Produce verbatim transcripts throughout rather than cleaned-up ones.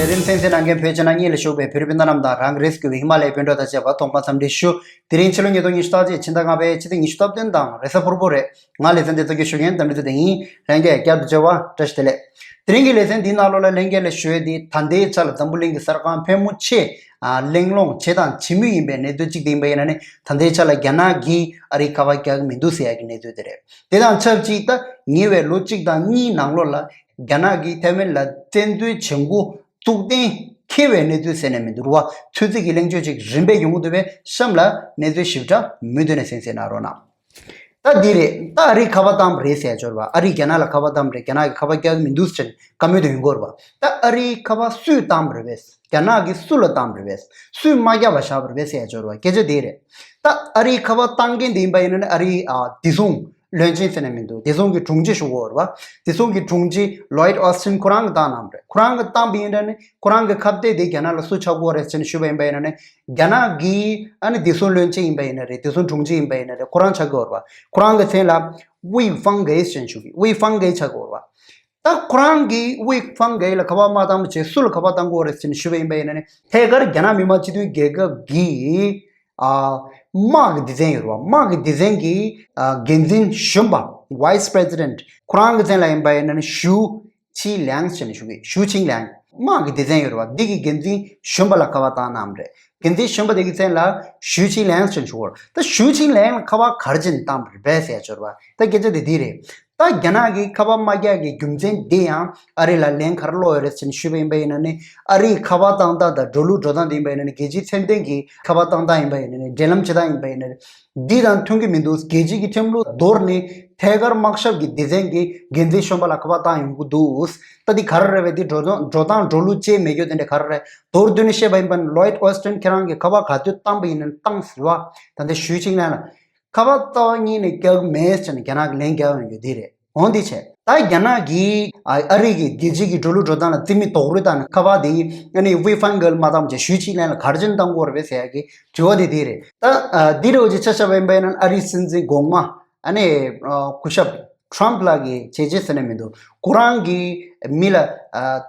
དེ་རིང་གསན་གཟིགས་གནང་མཁན་བོད་ཕྱི་ནང་གཉིས་ལ་བཞུགས་པའི་བོད་རིགས་སྤུན་ཟླ་རྣམས་དང་། རང་གི་རིགས་སུ་གྱུར་པའི་ཧི་མ་ལ་ཡའི་སྤུན་གྲོགས་དང་བཅས་པ། ཐོག་མར་འཚམས་འདྲི་ཞུ། དེ་རིང་ཕྱི་ལོ་ཉིས་སྟོང་ཉི་ཤུ་རྩ་གཅིག་ཕྱི་ཟླ་ལྔ་པའི་ཕྱི་ཚེས་ཉི་ཤུ་རྩ་བདུན་དང་རེས་གཟའ་ཕུར་བུ་རེད། ང་ལེ་ཚན་འདི་གཙོ་སྐྱོང་ཞུ་མཁན་འདི་རེད། དེ་ཡིན། ལྷན་རྒྱས་བསྐྱར་དུ་མཇལ་བ་བཀྲ་ཤིས་བདེ་ལེགས། དེ་རིང་གི་ལེ་ཚན་འདིའི་ནང་ལོགས་ལ་ལྷན་རྒྱས་ལ་ཞུ་ཡས་འདི། ད་ལྟའི་ཆ་ལ་འཛམ་བུ་གླིང་གི་གསར་ཁང་ཕལ་མོ་ཆེ་ཨ་གླེང་སློང་བྱེད་དང་བྱེད་མུས་ཡིན་པའི་གནས་ཚུལ་གཅིག་དེ་ཡིན་པ་ཡིན་ན་ནི། ད་ལྟའི་ཆ་ལ་རྒྱ་ནག་གིས་ཨ་རིའི་ཁ་པར་རྒྱག་གི་མི་འདུག་ཟེར་ཡ་གི་གནས་ཚུལ་དེ་རེད། དེ་དང་ཆབས་ཅིག་ད་ཉེ་བའི་ལོ་གཅིག་དང་གཉིས་ནང་ལོགས་ལ་རྒྱ་ནག་གིས་ཐའེ་ཝན་ལ་བཙན་འཛུལ་བྱེད་འགོ་བཙུགས་གཏན་འཁེལ་བའི་གནས་ཚུལ་ཟེར་ནས་མི་འདུག་ར་བ། ཚོད་རྩིས་ཀྱི་གླེང་བརྗོད་ཅིག་རིམ་པས་ཡོང་གི་འདུག་པས། གཤམ་ལ་གནས་ཚུལ་ཞིབ་ཕྲ་མུ་མཐུད་ནས་གསན་གཟིགས་གནང་རོགས་གནང་། ད་འདི་རེད། ད་ཨ་རིས་ཁ་པར་བཏང་བ་རེད་ཟེར་ཡ་འབྱོར་བ། ཨ་རིས་རྒྱ་ནག་ལ་ཁ་པར་བཏང་བ་རེད། རྒྱ་ནག་གིས་ཁ་པར་རྒྱག་གི་མི་འདུག་ཟེར་ནས་བཀའ་མོལ་དུ་ཡོང་གི་ཡོད་རེད་བ། ད་ཨ་རིས་ཁ་པར་སུས་བཏང་བ་རེད་པས། རྒྱ་ནག་གིས་སུ་ལ་བཏང་བ་རེད་པས། སུས་མ་རྒྱག་པ་བཞག་པ་རེད་པས་ཟེར་ཡ་འབྱོར་བ། སྐད་ཆ་དེ་རེད། ད་ཨ་རིས་ཁ་པར་བཏང་མཁན་དེ་ཡིན་པ་ཡིན་ན་ནི། ཨ་རིའི་ཨ་བདེ་སྲུང་བློན་ཆེན་ཟེར་ནས་མི་འདུག་བདེ་སྲུང་གི་དྲུང་ཆེ་ཞུ་གི་ཡོད་རེད་བ། བདེ་སྲུང་གི་དྲུང་ཆེ་ལོའིད་ཨོ་སི་ཊིན་ཁོ་རང་གིས་བཏང་གནང་བ་རེད། ཁོ་རང་གིས་བཏང་པ་ཡིན་ན་ནི། ཁོ་རང་གི་ཁ་གཏད་དེ་རྒྱ་ནག་ལ་སུ་ཆགས་ཀྱི་ཡོད་རེད་ཟེར་ནས་ཞུས་པ་ཡིན་པ་ཡིན་ན་ནི། རྒྱ་ནག་གི་ཨ་ནི་བདེ་སྲུང་བློན་ཆེན་ཡིན་པ་ཡིན་ན་རེད། བདེ་སྲུང་དྲུང་ཆེ་ཡིན་པ་ཡིན་ན་རེད། ཁོ་རང་ཆགས་ཀྱི་ཡོད་རེད་བ། ཁོ་རང་གི་མཚན་ལ་ཝི་ཧྥང་གའེ་ཟེར་ནས་ཞུ་གི། ཝི་ཧྥང་གའེ་ཆགས་ཀྱི་ཡོད་རེད་བ། ད་ཁོ་རང་གིས་ཝི་ཧྥང་གའེ་ལ་ཁ་པར་མ་བཏང་བ་བྱས། སུ་ལ་ཁ་པར་བཏང་གི་ཡོད་རེད་ཟེར་ནས་ཞུས་པ་ཡིན་པ་ཡིན་ན་ནི། ཐད་ཀར་རྒྱ་ནག་མི་དམངས་སྤྱི་མཐུན་རྒྱལ་ཁབ་ཀྱི་ཨ་དམག་གི་སྡེ་ཚན་ཡོད་རེད་བ། དམག་གི་སྡེ་ཚན་གྱི་ཨ་འགན་འཛིན་གཞོན་པ། Vice President། ཁོ་རང་གི་མཚན་ལ་ཡིན་པ་ཡིན་ན་ནི་ཞུའུ་ཆི་ལེང་ཟེར་ནས་ཞུ་གི། ཞུའུ་ཆི་ལེང་དམག་གི་སྡེ་ཚན་ཡོད་རེད་བ། འདི་གི་འགན་འཛིན་གཞོན་པ་ལ་ཁ་པར་བཏང་གནང་བ་རེད། འགན་འཛིན་གཞོན་པ་དེ་གི་མཚན་ལ་ཞུའུ་ཆི་ལེང་ཟེར་ནས་ཞུ་གི་ཡོད་རེད། ད་ཞུའུ་ཆི་ལེང་ལ་ཁ་པར་ག་རེ་བྱས་ནས་བཏང་བ་རེད་པས་ཟེར་ཡ་འབྱོར་བ། ད་སྐད་ཆ་དེ་འདི་རེད། ད་རྒྱ་ནག་གིས་ཁ་པར་མ་རྒྱག་གི་རྒྱུ་མཚན་འདི་ཡང་ཨ་རི་ལ་ལན་ག་རེ་སློག་ཡོད་རེད་ཟེར་ནས་ཞུས་པ་ཡིན་པ་ཡིན་ན་ནི། ཨ་རིའི་ཁ་པར་བཏང་སྟངས་དང་འགྲོ་ལུགས་འགྲོ་སྟངས་དེ་ཡིན་པ་ཡིན་ན་ནི། རྒྱལ་སྤྱིའི་ཚད་ལྡན་གྱི་ཁ་པར་བཏང་སྟངས་ཡིན་པ་ཡིན་ན་ནི། འབྲེལ་ལམ་བྱེད་སྟངས་ཡིན་པ་ཡིན་ན་ནི། འདི་དང་མཐུན་གྱི་མི་འདུག་རྒྱལ་སྤྱི་གི་ཁྲིམས་ལུགས་དོར་ནས་ཐད་ཀར་དམག་ཞབས་ཀྱི་སྡེ་ཚན་གྱི་འགན་འཛིན་གཞོན་པ་ལ་ཁ་པར་བཏང་ཡོང་གི་འདུག་ད་འདི་ག་རེ་རེད་པས། འདི་འགྲོ་སྟངས་འགྲོ་སྟངས་འགྲོ་ལུགས་བཅས་མེད་རྒྱུ་དེ་འདྲ་ག་རེ་རེད། མདོར་བསྡུས་ནས་བཤད་པ་ཡིན་པ་ན། ལོའིད་ཨོ་སི་ཊིན་ཁྱེད་རང་གིས་ཁ་པར་ག་དུས་བཏང་པ་ཡིན་ན་བཏང་ཟེར་བ། ད་འདི་ཞུའུ་ཆི་ལེང་ལ་ཁ་པར་རྩ་བ་ཉིད་ནས་རྒྱག་མེད་ཟེར་ནས་རྒྱ་ནག་གིས་ལན་རྒྱག་ཡོང་རྒྱུ་འདི་རེད། འོ་འདི་བྱས། ད་རྒྱ་ནག་གིས་ཨ་ཨ་རི་གི་རྒྱལ་སྤྱི་གི་འགྲོ་ལུགས་འགྲོ་སྟངས་ལ་རྩིས་མེད་རྡོག་རོལ་བཏང་ནས་ཁ་པར་དེ་ཨ་ནི་ཝི་ཧྥང་གའེ་ལ་མ་བཏང་བ་བྱས། ཞུའུ་ཆི་ལེང་ལ་ག་རེ་བྱས་ནས་བཏང་གི་ཡོད་རེད་པས་ཟེར་ཡ་གི་དྲི་བ་དེ་དེ་རེད། ད་ཨ་འདི་འདྲ་བོ་ཅིག་ཆ་བཞག་པ་ཡིན་པ་ཡིན་ན། ཨ་རིའི་སྲིད་འཛིན་གོང་མ་ཨ་ནི་ཨ་སྐུ་ཞབས་ཊརམ་ཕི་ལགས་ཀྱི་བྱས་རྗེས་ཟེར་ནས་མི་འདུག་ཁོ་རང་གིས་མི་ལ་ཨ་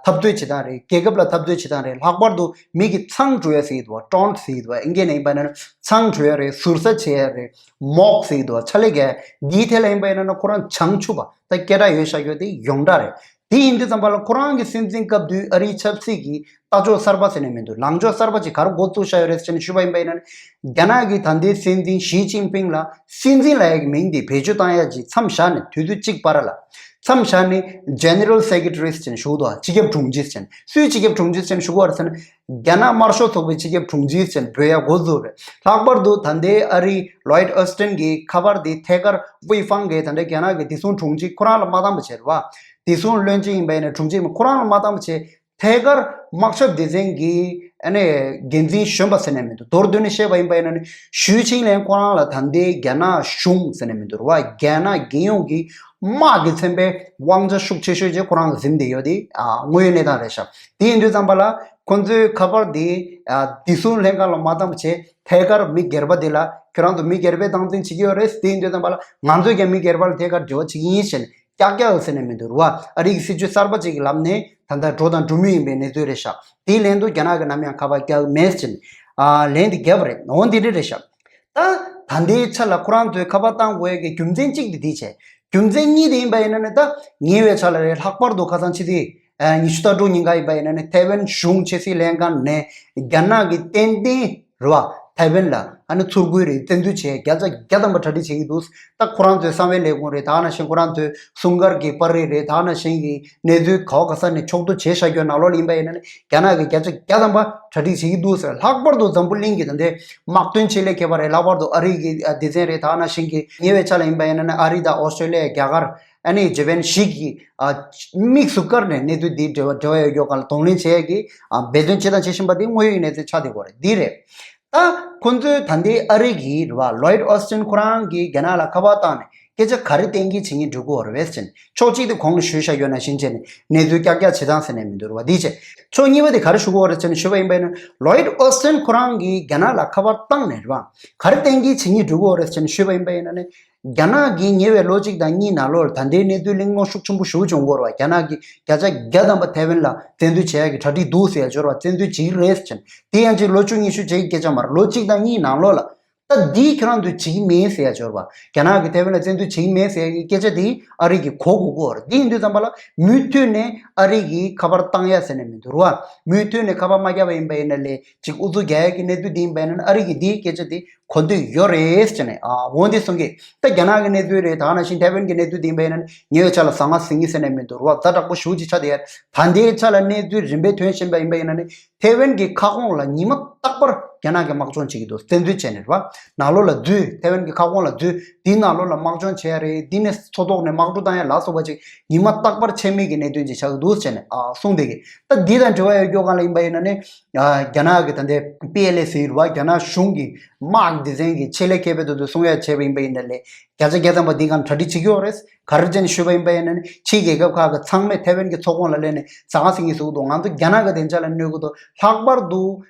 འཐབ་རྩོད་བྱེད་སྟངས་རེད། རྒྱལ་ཁབ་ལ་འཐབ་རྩོད་བྱེད་སྟངས་རེད། ལྷག་པར་དུ་མི་གི་མཚང་འབྲུ་ཡ་ཟེར་གྱི་འདུག་བ། ཊོན་ཊི་ཟེར་གྱི་འདུག་བ། ཨིན་སྐད་ནས་ཡིན་པ་ཡིན་ན་མཚང་འབྲུ་ཡ་རེད། ཟུར་ཟ་བྱེད་ཡ་རེད། མོག་ཟེར་གྱི་འདུག་བ། ཕྱག་ལས་རྒྱག་ཡ། འདིའི་ཐད་ལ་ཡིན་པ་ཡིན་ན་ཁོ་རང་བྱང་ཆུབ་པ། ད་སྐད་གྲགས་ཡོད་བཞག་ཡོད་དེ་ཡོངས་གྲགས་རེད། དེ་ཡིན་དུས་ཙམ་པ་ལ་ཁོ་རང་གི་སྲིད་འཛིན་སྐབས་དུས་ཨ་རིའི་ཆབ་སྲིད་ཀྱི་ལྟ་ཕྱོགས་གསར་པ་ཟེར་ནས་མི་འདུག་ལངས་ཕྱོགས་གསར་པ་ཅིག་ག་རེ་འགོ་བཙུགས་བཞག་ཡོད་རེད་ཟེར་ནས་ཞུས་པ་ཡིན་པ་ཡིན་ན། རྒྱ་ནག་གི་ད་ལྟའི་སྲིད་འཛིན་ཞི་ཅིན་ཕིང་ལ་སྲིད་འཛིན་ལབ་ཡ་གི་མིང་དེ་བེད་སྤྱོད་བཏང་ཡ་ཅིག་མཚམས་བཞག་ནས། དུས་ཚོད་གཅིག་བར་ལ་མཚམས་བཞག་ནས་General Secretary་ཟེར་ནས་ཞུ་གི་འདུག་སྤྱི་ཁྱབ་དྲུང་ཆེ་ཟེར་ནས། སུའི་སྤྱི་ཁྱབ་དྲུང་ཆེ་ཟེར་ནས་ཞུ་གི་ཡོད་རེད་ཟེར་ན། རྒྱ་ནག་དམར་ཤོག་ཚོགས་པའི་སྤྱི་ཁྱབ་དྲུང་ཆེ་ཟེར་ནས་འབོད་ཡ་འགོ་བཙུགས་རེད། ལྷག་པར་དུ་ད་ལྟའི་ཨ་རིའི་ལོའིད་ཨོ་སི་ཊིན་གྱི་ཁ་པར་དེ་ཐད་ཀར་ཝི་ཧྥང་གའེ། ད་ལྟའི་རྒྱ་ནག་གི་བདེ་སྲུང་དྲུང་ཆེ་ཁོ་རང་ལ་མ་བཏང་བ་བྱས་རེད་བ། བདེ་སྲུང་བློན་ཆེན་ཡིན་པ་ཡིན་ན། དྲུང་ཆེ་ཡིན་པ། ཁོ་རང་ལ་མ་བཏང་བ་བྱས། ཐད་ཀར་དམག་ཞབས་སྡེ་ཚན་གྱི་ཨ་ནི་འགན་འཛིན་གཞོན་པ་ཟེར་ནས་མི་འདུག་མདོར་བསྡུས་ནས་བཤད་པ་ཡིན་པ་ཡིན་ན་ནི། ཞུའུ་ཆི་ལེང་ཁོ་རང་ལ་ད་ལྟའི་རྒྱ་ནག་གཞུང་ཟེར་ནས་མི་འདུག་རེད་བ། རྒྱ་ནག་རྒྱལ་ཡོངས་ཀྱི་དམག་གི་ཚན་པའི་དབང་ཆ་ཤུགས་ཆེ་ཤོས་ཅིག་ཁོ་རང་གིས་འཛིན་བསྡད་ཡོད་དེ། ཨ་དངོས་ཡོད་གནས་སྟངས་རེད་ཤག་དེ་ཡིན་དུས་ཙམ་པ་ལ་ཁོ་ཚོའི་ཁ་པར་དེ་ཨ་བདེ་སྲུང་ལྷན་ཁང་ལ་མ་བཏང་བ་བྱས། ཐད་ཀར་མི་སྒེར་པ་དེ་ལ། ཁྱོད་རང་ཚོ་མི་སྒེར་པས་སྟངས་འཛིན་བྱེད་ཀྱི་ཡོད་རེད། དེ་ཡིན་དུས་ཙམ་པ་ལ་ང་ཚོས་ཀྱང་མི་སྒེར་པ་ལ་ཐད་ཀར་འབྲེལ་བ་བྱེད་ཀྱི་ཡིན་ཟེར་ནས་ཀྱག་ཀྱག་ཟེར་ནས་མི་འདུག་རེད་བ། ཨ་རི་གི་སྲིད་ཇུས་གསར་པ་ཅིག་གི་ལམ་ནས་ད་ལྟ་འགྲོ་དང་འགྲོ་མུས་ཡིན་པའི་གནས་ཚུལ་རེད་ཤག་དེའི་ལན་དུ་རྒྱ་ནག་གིས་ནམ་ཡང་ཁ་པར་རྒྱག་མེད་ཟེར་ནས་ཨ་ལན་དེ་བརྒྱབ་པ་རེད། འོ་འདི་འདྲ་རེད་ཤག་ད་ད་ལྟའི་ཆ་ལ་ཁོ་རང་ཚོས་ཁ་པར་བཏང་དགོས་ཀྱི་རྒྱུ་མཚན་གཅིག་དེ་འདི་བྱས། རྒྱུ་མཚན་གཉིས་དེ་ཡིན་པ་ཡིན་ན་ནི། ད་ཉེ་བའི་ཆ་ལ་རེད། ལྷག་པར་དུ་ཁ་སང་ཕྱི་ཚེས་ཨ་ཉི་ཤུ་རྩ་དྲུག་ཉིན་ཀ་ཡིན་པ་ཡིན་ན་ནི། ཐའེ་ཝན་གཞུང་ཕྱི་སྲིད་ལྷན་ཁང་ནས་རྒྱ་ནག་གིས་ཏན་ཏན་རེད་བ། ཐའེ་ཝན་ལ་ཨ་ནི་ཚུར་རྒོལ་རེད། བཙན་འཛུལ་བྱས། བརྒྱ་ཆ་བརྒྱ་ཐམ་པ་གྲ་སྒྲིག་བྱེད་ཀྱི་འདུག་ད་ཁོ་རང་ཚོའི་གསང་བའི་ལས་ཁུངས་རེད། ད་ག་ནང་བཞིན་ཁོ་རང་ཚོའི་སྲུང་སྐར་གྱི་པར་རིས་རེད། ད་ག་ནང་བཞིན་གྱི་གནས་ཚུལ་ག་བ་ག་ས་ནས་ཕྱོགས་བསྡུ་བྱས་བཞག་རྒྱུ་ནང་ལོགས་ལ་ཡིན་པ་ཡིན་ན་ནི། རྒྱ་ནག་གིས་བརྒྱ་ཆ་བརྒྱ་ཐམ་པ་གྲ་སྒྲིག་བྱེད་ཀྱི་འདུག་ཟེར། ལྷག་པར་དུ་འཛམ་བུ་གླིང་གི་ད་ལྟའི་དམག་དོན་ཆེད་ལས་མཁས་པ་རེད། ལྷག་པར་དུ་ཨ་རི་གི་ཨ་སྡེ་ཚན་རེད། ད་ག་ནང་བཞིན་གྱི་ཉེ་བའི་ཆ་ལ་ཡིན་པ་ཡིན་ན་ནི། ཨ་རི་དང་ཨོ་སི་ཀྲོ་ལི་ཡ། རྒྱ་གར། ཨ་ནི་ཇེ་པན་ཞིག་གིས་ཨ་དམིགས་སུ་བཀར་ནས་གནས་ཚུལ་འདིའི་འབྲེལ་བ་འབྲེལ་བ་ཡོད་རྒྱུ་སྒང་ལ་གདོང་ལེན་བྱེད་ཡས་ཀྱི་ཨ་འབད་བརྩོན་བྱེད་དང་བྱེད་བཞིན་པ་འདི་དངོས་ཡོད་ཀྱི་གནས་ཚུལ་ཆགས་བསྡད་ཡོད་རེད། འདི་རེད། ད་ཁོ་ཚོས་ད་ལྟའི་ཨ་རི་གི་རེད་བ། ལོའིད་ཨོ་སི་ཊིན་ཁོ་རང་གིས་རྒྱ་ནག་ལ་ཁ་པར་བཏང་ནས། སྐད་ཆ་ག་རེ་གཏན་འཁེལ་བྱེད་སྙིང་འདོད་ཀྱི་ཡོད་རེད་ཟེར་ནས། ཕྱོགས་གཅིག་དེ་གོང་ལ་ཞུས་བཞག་ཡོད་ནང་བཞིན་བྱས་ནས་གནས་ཚུལ་ཀྱག་ཀྱག་བྱེད་སྟངས་ཟེར་ནས་མི་འདུག་རེད་བ། འདི་བྱས། ཕྱོགས་གཉིས་པ་དེ་ག་རེ་ཞུ་གི་ཡོད་རེད་ཟེར་ནས་ཞུས་པ་ཡིན་པ་ཡིན་ན། ལོའིད་ཨོ་སི་ཊིན་ཁོ་རང་གིས་རྒྱ་ནག་ལ་ཁ་པར་བཏང་ནས་རེད་བ། ག་རེ་གཏན་འཁེལ་བྱེད་སྙིང་འདོད་ཀྱི་ཡོད་རེད་ཟེར་ནས་ཞུས་པ་ཡིན་པ་ཡིན་ན་ནི། རྒྱ་ནག་གིས་ཉེ་བའི་ལོ་གཅིག་དང་གཉིས་ནང་ལོགས་ལ་ད་ལྟའི་གནས་ཚུལ་གླེང་སློང་ཤུགས་ཆེན་པོ་ཞེ་པོ་བྱུང་གི་ཡོད་རེད་བ། རྒྱ་ནག་གིས་བརྒྱ་ཆ་བརྒྱ་ཐམ་པ་ཐའེ་ཝན་ལ་བཙན་འཛུལ་བྱེད་ཡག་གི་གྲ་སྒྲིག་འདུག་ཟེར་ཡ་འབྱོར་བ། བཙན་འཛུལ་བྱེད་ཀྱི་རེད་ཟེར་ནས། དེ་ཡང་ཅིག་ལོ་བཅུ་ཉི་ཤུ་རྗེས་ཀྱི་སྐད་ཆ་མ་རེད། ལོ་གཅིག་དང་གཉིས་ནང་ལོགས་ལ། ད་འདིའི་ཁྱེད་རང་ཚོས་བྱེད་ཀྱི་མིན་ཟེར་ཡ་འབྱོར་བ། རྒྱ་ནག་གིས་ཐའེ་ཝན་ལ་བཙན་འཛུལ་བྱེད་ཀྱི་མིན་ཟེར་ཡ་གི་སྐད་ཆ་དེ་ཨ་རི་གིས་གོ་དགོས་ཀྱི་ཡོད་རེད། དེ་ཡིན་དུས་ཙམ་པ་ལ་མུ་མཐུད་ནས་ཨ་རི་གིས་ཁ་པར་བཏང་ཡ་ཟེར་ནས་མི་འདུག་རེད་བ། མུ་མཐུད་ནས་ཁ་པར་མ་བརྒྱབ་པ་ཡིན་པ་ཡིན་ན་ལས་ཅིག་ཨུ་ཚུགས་རྒྱག་ཡ་གི་གནས་ཚུལ་དེ་ཡིན་པ་ཡིན་ན་ཨ་རི་གིས་དེའི་སྐད་ཆ་དེ་གོ་འདོད་ཡོད་རེད་ཟེར་ནས། ཨ་འོ་འདི་གསུང་གི། ད་རྒྱ་ནག་གི་གནས་ཚུལ་རེད། ད་ག་ནང་བཞིན་ཐའེ་ཝན་གྱི་གནས་ཚུལ་དེ་ཡིན་པ་ཡིན་ན་ཉེ་བའི་ཆར་ལ་ཟང་ངེ་ཟིང་ངེ་ཟེར་ནས་མི་འདུག་རེད་བ། ཛ་དྲག་པོ་ཞེ་པོ་ཅིག་ཆགས་བསྡད་ཡ། ད་ལྟའི་ཆ་ལ་གནས་ཚུལ་རིམ་པས་ཐོན་བཞིན་པ་ཡིན་པ་ཡིན་ན་ནི། ཐའེ་ཝན་གྱི་ཁ་སྐོང་ལ་ཉི་མ་རྟག་པར་རྒྱ་ནག་གིས་དམག་སྦྱོང་བྱེད་ཀྱི་འདུག་བཙན་འཛུལ་བྱས་ནས་རེད་བ། ནང་ལོགས་ལ་འཛུལ། ཐའེ་ཝན་གྱི་ཁ་སྐོང་ལ་འཛུལ། དེའི་ནང་ལོགས་ལ་དམག་སྦྱོང་བྱེད་ཡ་རེད། འདི་ནས་མཚོ་ཐོག་ནས་དམག་འཁྲུག་བཏང་ཡ་ལ་སོགས་པ་ཅིག་ཉི་མ་རྟག་པར་ཆད་མེད་ཀྱི་གནད་དོན་ཅིག་ཆགས་ཀྱི་འདུག་ཟེར་ནས། ཨ་གསུངས་བསྡད་ཀྱི། ད་འདི་དང་འབྲེལ་བ་ཡོད་རྒྱུ་གང་ལ་ཡིན་པ་ཡིན་ན་ནི། ཨ་རྒྱ་ནག་གི་ད་ལྟའི་པི་ཨེལ་ཨེ་ཟེར་རེད་བ། རྒྱ་ནག་གཞུང་གི་དམག་སྡེ་ཚན་གྱི་ཆེད་ལས་མཁས་པའི་དོན་དུ་གསུང་ཡ་བྱས་པ་ཡིན་པ་ཡིན་ན་ལས། བརྒྱ་ཆ་བརྒྱ་ཐམ་པ་འདི་གང་གྲ་སྒྲིག་བྱེད་ཀྱི་ཡོད་རེད། ག་རེ་བྱས་ནས་ཞུས་པ་ཡིན་པ་ཡིན་ན་ནི། ཕྱིའི་རྒྱལ་ཁབ་ཁག་གི་ཚང་མས་ཐའེ་ཝན་གྱི་མཚོ་ཁོངས་ལ་སླེབས་ནས་ཟང་ངེ་ཟིང་ངེ་བཟོ་གི་འདུག་ང་ཚོ་རྒྱ་ནག་གི་བདེ་འཇགས་ལ་གནོད་ཀྱི་འདུག་ལྷག་པར་དུ་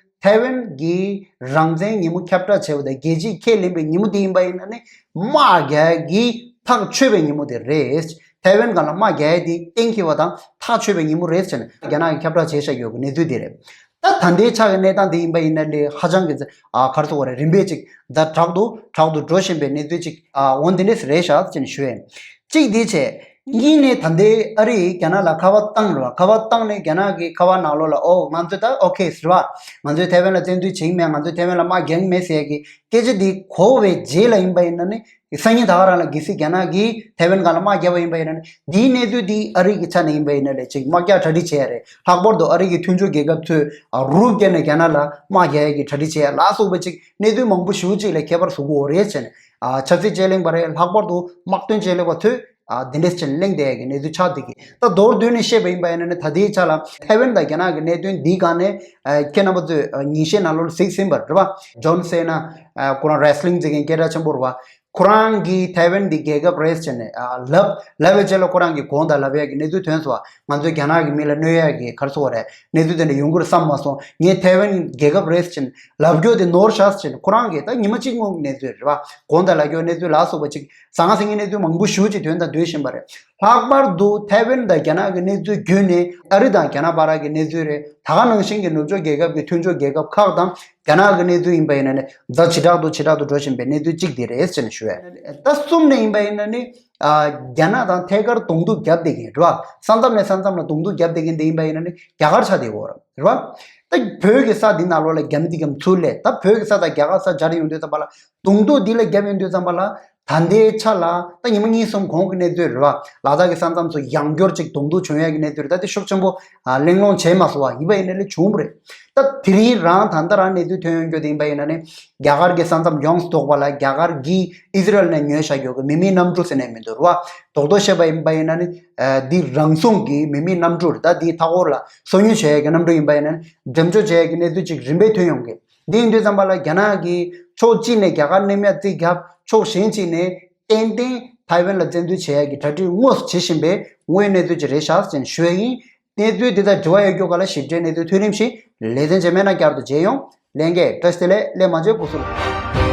ཐའེ་ཝན་གྱི་རང་བཙན་ཉིན་མོ་ཁྱབ་བསྒྲགས་བྱས་པ་དང་རྒྱལ་སྤྱིས་ཁས་ལེན་པའི་ཉིན་མོ་དེ་ཡིན་པ་ཡིན་ན་ནི། དམག་རྒྱག་གི་ཐག་ཆོད་པའི་ཉིན་མོ་དེ་རེད། ཐའེ་ཝན་སྒང་ལ་དམག་རྒྱག་ཡ་དེ་གཏན་འཁེལ་བ་དང་ཐག་ཆོད་པའི་ཉིན་མོ་རེད་ཟེར་ནས་རྒྱ་ནག་གིས་ཁྱབ་བསྒྲགས་བྱས་བཞག་ཡོད་ཀྱི་གནས་ཚུལ་དེ་རེད། ད་ད་ལྟའི་ཆ་གི་གནས་སྟངས་དེ་ཡིན་པ་ཡིན་ན་ལས་ཧ་ཅང་གི། ཨ་ག་རེ་ཟེར་དགོས་རེད། རིམ་པས་ཅིག་ད་དྲག་ཏུ་དྲག་ཏུ་འགྲོ་བཞིན་པའི་གནས་ཚུལ་ཅིག་ཨ་འོ་འདི་འདྲས་རེད་ཤག་ཅེས་ཞུ་ཡ་ཡིན། གཅིག་དེ་བྱས། གཉིས་ནས་ད་ལྟའི་ཨ་རིས་རྒྱ་ནག་ལ་ཁ་པར་བཏང་རེད་བ། ཁ་པར་བཏང་ནས་རྒྱ་ནག་གི་ཁ་པར་ནང་ལོགས་ལ། ཨོ་ང་ཚོ་ད་ཨོ་ཁེ་ཟེར་བ། ང་ཚོས་ཐའེ་ཝན་ལ་བཙན་འཛུལ་བྱེད་ཀྱི་མེད། ང་ཚོས་ཐའེ་ཝན་ལ་དམག་རྒྱག་གི་མེད་ཟེར་ཡ་གི་སྐད་ཆ་འདི་གོ་བའི་རྗེས་ལ་ཡིན་པ་ཡིན་ན་ནི། སང་ཉིན་ད་ག་རང་ལ་གལ་སྲིད་རྒྱ་ནག་གིས་ཐའེ་ཝན་སྒང་ལ་དམག་བརྒྱབ་པ་ཡིན་པ་ཡིན་ན་ནི། འདིའི་གནས་ཚུལ་འདི་ཨ་རི་གི་ཆ་ནས་ཡིན་པ་ཡིན་ན་ལས་ཅིག་དམག་རྒྱག་གྲ་སྒྲིག་བྱེད་ཡ་རེད། ལྷག་པར་དུ་ཨ་རི་གི་མཐུན་ཕྱོགས་རྒྱལ་ཁབ་ཚོས་ཨ་རུབ་བརྒྱབ་ནས་རྒྱ་ནག་ལ་དམག་རྒྱག་ཡ་གི་གྲ་སྒྲིག་བྱེད་ཡ་ལ་སོགས་པ་ཅིག་གནས་ཚུལ་མང་པོ་ཞེ་པོ་ཅིག་ལ་ཁྱད་པར་བཟོ་གི་ཡོད་རེད་ཟེར་ནས། ཨ་ཆབ་སྲིད་དཔྱད་གླེང་པ་རེད། ལྷག་པར་དུ་དམག་དོན་དཔྱད་གླེང་པ་ཚོས་ཨ་འདི་འདྲས་ཅིག་གླེང་བསྡད་ཡ་གི་གནས་ཚུལ་ཆགས་བསྡད་ཀྱི། ད་མདོར་བསྡུས་ནས་བཤད་པ་ཡིན་པ་ཡིན་ན་ནི། ད་ལྟའི་ཆ་ལ་ཐའེ་ཝན་དང་རྒྱ་ནག་གི་གནད་དོན་འདིའི་སྒང་ནས། ཨ་ཁྱེད་རྣམ་པ་ཚོས་ཨ་ཉིན་ཤས་ནང་ལོགས་ལ་གཟིགས་ཟིན་པ་རེད་བ། ཇོན་སེ་ན། ཨ་ཁོ་རང་རེ་སི་ལིང་བྱེད་མཁན་སྐད་གྲགས་ཆེན་པོ་རེད་བ། ཁོ་རང་གིས་ཐའེ་ཝན་འདི་རྒྱལ་ཁབ་རེད་ཟེར་ནས་ཨ་ལབ་ལབ་པའི་རྗེས་ལ་ཁོ་རང་གིས་དགོངས་དག་ལབ་ཡ་གི་གནས་ཚུལ་ཐོན་སོང་བ། ང་ཚོས་རྒྱ་ནག་གི་མི་ལ་གནོད་ཡ་གི་ག་རེ་ཟེར་དགོས་རེད། གནས་ཚུལ་དེ་འདྲ་ཡོང་གི་རེད་བསམ་མ་སོང་། ངས་ཐའེ་ཝན་རྒྱལ་ཁབ་རེད་ཟེར་ནས་ལབ་རྒྱུ་དེ་ནོར་ཤག་ཟེར་ནས། ཁོ་རང་གིས་ད་ཉི་མ་གཅིག་སྔོན་གྱི་གནས་ཚུལ་རེད་བ། དགོངས་དག་ལབ་རྒྱུ་གནས་ཚུལ་ལ་སོགས་པ་ཅིག་ཟང་ཟིང་གི་གནས་ཚུལ་མང་པོ་ཞེ་པོ་ཅིག་ཐོན་དང་ཐོན་བཞིན་པ་རེད། ལྷག་པར་དུ་ཐའེ་ཝན་དང་རྒྱ་ནག་གི་གནས་ཚུལ་བརྒྱུད་ནས་ཨ་རི་དང་རྒྱ་ནག་བར་གྱི་གནས་ཚུལ་རེད། ད་ག་ནང་བཞིན་གྱི་ནུབ་ཕྱོགས་རྒྱལ་ཁབ་ཀྱི་མཐུན་ཕྱོགས་རྒྱལ་ཁབ་ཁག་དང་རྒྱ་ནག་གི་གནས་ཚུལ་ཡིན་པ་ཡིན་ན་ནི་ཛ་ཇེ་དྲག་ཏུ་ཇེ་དྲག་ཏུ་འགྲོ་བཞིན་པའི་གནས་ཚུལ་གཅིག་དེ་རེད་ཟེར་ནས་ཞུ་ཡ། ད་གསུམ་ནས་ཡིན་པ་ཡིན་ན་ནི། ཨ་རྒྱ་ནག་དང་ཐད་ཀར་གདོང་ཐུག་རྒྱབ་བསྡད་མཁན་རེད་བ། ས་མཚམས་ནས་ས་མཚམས་ལ་གདོང་ཐུག་རྒྱབ་བསྡད་མཁན་དེ་ཡིན་པ་ཡིན་ན་ནི་རྒྱ་གར་ཆགས་བསྡད་ཡོད་རེད་བ། ད་བོད་ཀྱི་ས་འདི་ནང་ལོགས་ལ་རྒྱ་མི་འདི་གམ་ཚུར་ལས། ད་བོད་ཀྱི་ས་དང་རྒྱ་གར་ས་སྦྱར་ཡོང་དུས་ཙམ་པ་ལ། གདོང་ཐུག་འདི་ལ་རྒྱབ་ཡོང་དུས་ཙམ་པ་ལ། ད་ལྟའི་ཆ་ལ་ད་ཉི་མ་གཉིས་གསུམ་གོང་གི་གནས་ཚུལ་རེད་བ། ལ་དྭགས་ཀྱི་ས་མཚམས་སུ་ཡང་བསྐྱར་ཅིག་གདོང་ཐུག་བྱུང་ཡ་གི་གནས་ཚུལ་རེད། ད་དེ་ཤུགས་ཆེན་པོ་ཨ་གླེང་སློང་བྱས་མ་སོང་བ། ཡིན་པ་ཡིན་ན་ལས་བྱུང་བ་རེད། ད་དེ་རིང་རང་ད་ལྟ་རང་གནས་ཚུལ་ཐོན་ཡོང་རྒྱུ་དེ་ཡིན་པ་ཡིན་ན་ནི། རྒྱ་གར་གྱི་ས་མཚམས་ཡོངས་སུ་རྫོགས་པ་ལ་རྒྱ་གར་གྱིས་ཨི་ཟི་རལ་ནས་ཉོས་བཞག་ཡོད་གི་མི་མེད་གནམ་གྲུ་ཟེར་ནས་མི་འདུག་རེད་བ། རྡོག་རྡོག་བཤད་པ་ཡིན་པ་ཡིན་ན་ནི། ཨ་འདི་རང་སྲུང་གི་མི་མེད་གནམ་གྲུ་རེད། ད་འདིའི་མཐའ་འཁོར་ལ་སོ་ཉུལ་བྱེད་ཡ་གི་གནམ་གྲུ་ཡིན་པ་ཡིན་ན་ནི་འགྲེམས་འཇོག་བྱེད་ཡ་གི་གནས་ཚུལ་ཅིག་རིམ་པས་ཐོན་ཡོང་གི། འདི་ཡིན་དུས་ཙམ་པ་ལ་རྒྱ་ནག་གིས་ཕྱོགས་གཅིག་ནས་རྒྱ་གར་མནན་ཡ་རྩིས་བརྒྱབ། ཕྱོགས་གཞན་གཅིག་ནས་ཏན་ཏན་ཐའེ་ཝན་ལ་བཙན་འཛུལ་བྱེད་ཡ་གི་གྲ་སྒྲིག་དངོས་སུ་བྱེད་བཞིན་པའི་དངོས་ཡོད་གནས་ཚུལ་ཅིག་རེད་ཤག་ཅེས་ཞུ་ཡ་ཡིན། གནས་ཚུལ་འདི་དང་འབྲེལ་བ་ཡོད་རྒྱུ་ག་ལ་ཞིབ་ཕྲའི་གནས་ཚུལ་ཐོན་རིམ་བཞིན་ལེ་ཚན་རྗེས་མའི་ནང་བསྐྱར་དུ་མཇལ་ཡོང་། ལྷན་རྒྱས་བཀྲ་ཤིས་བདེ་ལེགས། སླེབས་མ་བྱས་སྐུ་གཟུགས།